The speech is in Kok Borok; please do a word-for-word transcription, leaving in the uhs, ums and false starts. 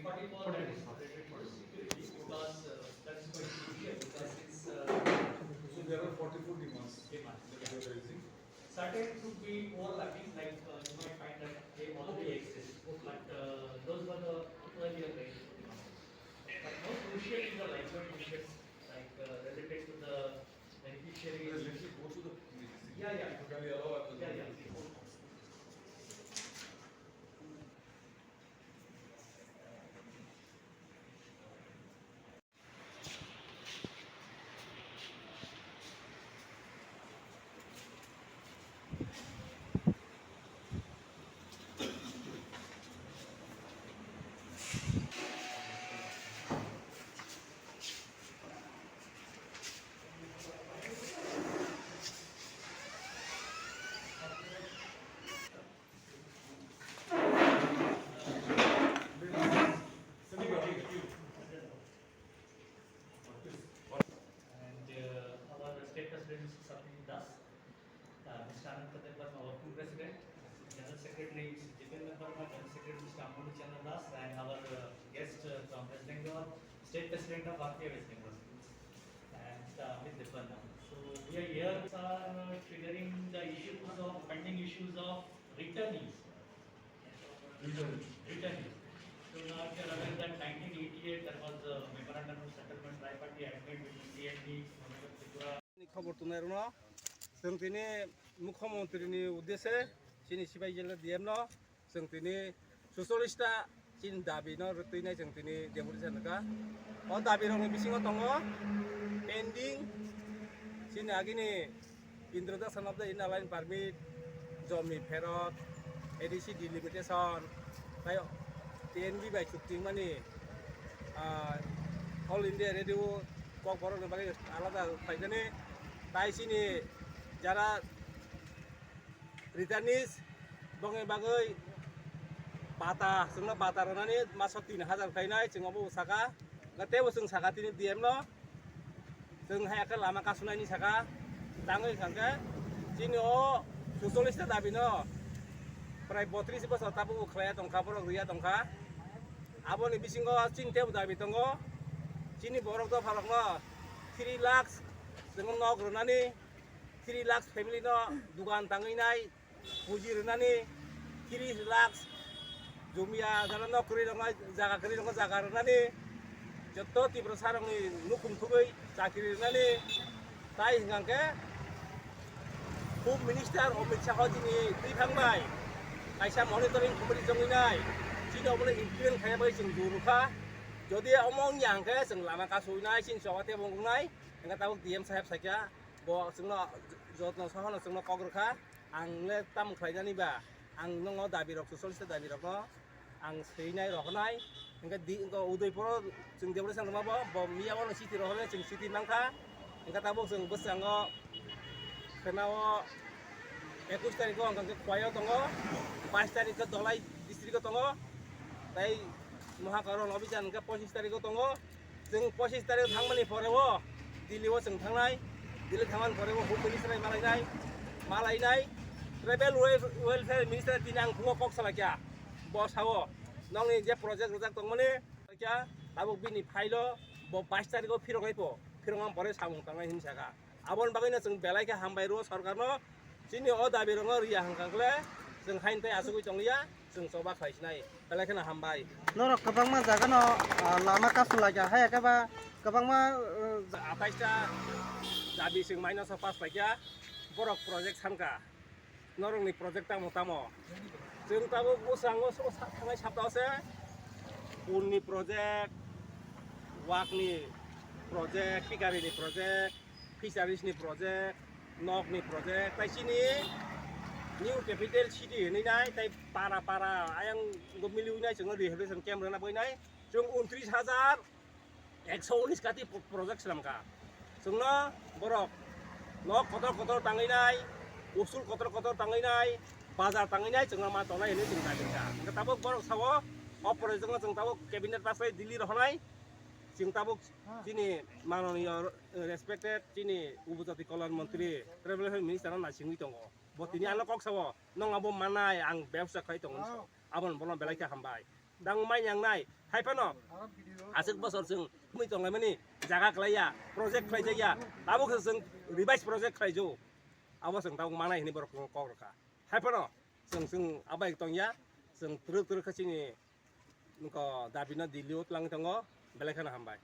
Forty-four, because, uh, that is quite crucial because it's, uh, so there are forty-four demands that we are raising. Certain could be overlapping, like, uh, you might find that they already exist, but, uh, those were the earlier raised demands. But more crucial is the livelihood issues, like, uh, related to the beneficiary. Let me go through the, yeah, yeah. Can we allow? Yeah, yeah, please. And, uh, our state president, Mister Sapin Das, uh, Mister Anand Katyakbarma, working president, General Secretary, Mister Jitendra Verma, General Secretary, Mister Amol Chandra Das, and our, uh, guest, uh, from West Bengal, state president of Bharatiya West Bengal, and, uh, Amit Debbarma. So we are here, uh, triggering the issues of, pending issues of returnees. Returnees. Returnees. So now, if you are aware that nineteen eighty-eight, there was a memorandum of settlement, tripartite agreement between T N V, Government of Tripura. Ni khobor tongnai rwno, chwng tini Mukhyamantri ni uddeshe, chini sibai jela D M no, chwng tini suchollish ta chini dabi no rwtwi nai chwng tini deputation rwkha. O dabi rok ni bisingo tongo pending chini agini introduction of the inner line permit, jomi pherot, A D C delimitation, tai T N V bai chukti mani, ah, All India Radio Kokborok ni bagwi alada khlaijani, tai chini jara returnees bongni bagwi bata, chwngno bata rwnani maso tin hajar khlainai, chwng obo saka, teibo chwng saka tini D M no. Chwng hai khe lama kasunai ni saka tangwi hwnkha khe chini o suchollish ta dabi no prai botris bosor tabuk khlaiya tongkha, borok rwya tongkha. Aboni bisingo chini teibo dabi tongo, chini borok dopha rokno three lakhs chwng nok rwnani, three lakhs family no dugan tangwi nai. Puji rwnani, tris lakh jumia jara nok kwrwi rokno jaga kwrwi rokno jaga rwnani, joto Tiprasa rokni nukhung thugwi chakri rwnani, tai hwnkha khe Home Minister Amit Shah tini twi thang bai kaisa monitoring committee chongwi nai, chini obono implement khaina bagwi chwng juru kha. Jodi omo wngya hwnkhe chwng lama kasu wngnai, chini choba tebo wngnai, hwnkhe tabuk D M saheb sakya, bo chwngno jotno sohono chwngno kok rwkha. Ang le tamo khlainani ba, ang nongo dabi rok, suchollish ta dabi rokno ang swinai rohornai. Hingke di, hingke Udaipuro chwng deputation rwma bo, bo miya bono chiti rohornai, chwng chiti mankha. Hingke tabuk chwng bwskango khwnao ekush tarikho hingke Khowai o tongo, bais tarikho Dholai district o tongo, tei Mohakaron Abhijan hingke pochish tarikho tongo. Chwng pochish tarikh thangmani pore o Delhi o chwng thangnai, Delhi thangmani pore o Home Minister bai malainai, malainai, Tribal Wel-, Welfare Minister tini ang phungo kok salaikha, bo sao, nokni je project rwjak tongmani, kya, tabuk bini file o bo bais tarikh o phiroknai po, phiroknani pore samung tangnai hinwi sakha. Aboni bagwino chwng belai khe hambai rwo sorkarno, chini o dabi rokno riya hwnkha khle chwng haini tei achugwi tongliya, chwng choba khlai sinai, belai kheno hambai. Norok kwbangma jagano, ah, lama kasu laikha, haya khe ba kwbangma, uh, atais ta dabi chwng minus o pass laikha, borok project sankha. Norokni project tamo tamo. Chwng tabuk bwskango so sa-, thangnai saptao se Pulni project, Wakni project, Pikarini project, Fisheries ni project, Nokni project, tai chini New Capital City hinwi nai, tai para para ayang go miliwi nai, chwngno rehabilitation camp rwna bagwi nai. Chwng untris hajar ekso unis kati pro-, project swnamkha. Chwngno borok nok kotor kotor tangwi nai, usul kotor kotor tangwi nai, bazar tangwi nai, chwngno ma tongnai hinwi chwng dabi kha. Hwnkhe tabuk borok sao, o project no chwng tabuk cabinet pass khai Delhi rohornai, chwng tabuk chini manoniyo respected chini Upajati Kalyan Montri, Tribal Welfare Minister no naisingwi tongo. Bo tini ano kok sao, nwng abo manai, ang bebsa khai tongo hinwi sao. Aboni bono belai khe hambai. Dang mai yang nai, hai phano aswk bosor chwng thumwi tonglaimani jaga kwlaiya, project khlaijakya, abo khe chwng revise project khlaijo. Abo chwng tabuk manai hinwi borok kok rwkha. Hai phano chwng, chwng abai tongya, chwng twrwk twrwk khe chini nokho dabi no Delhi o twlang tongo, belai kheno hambai.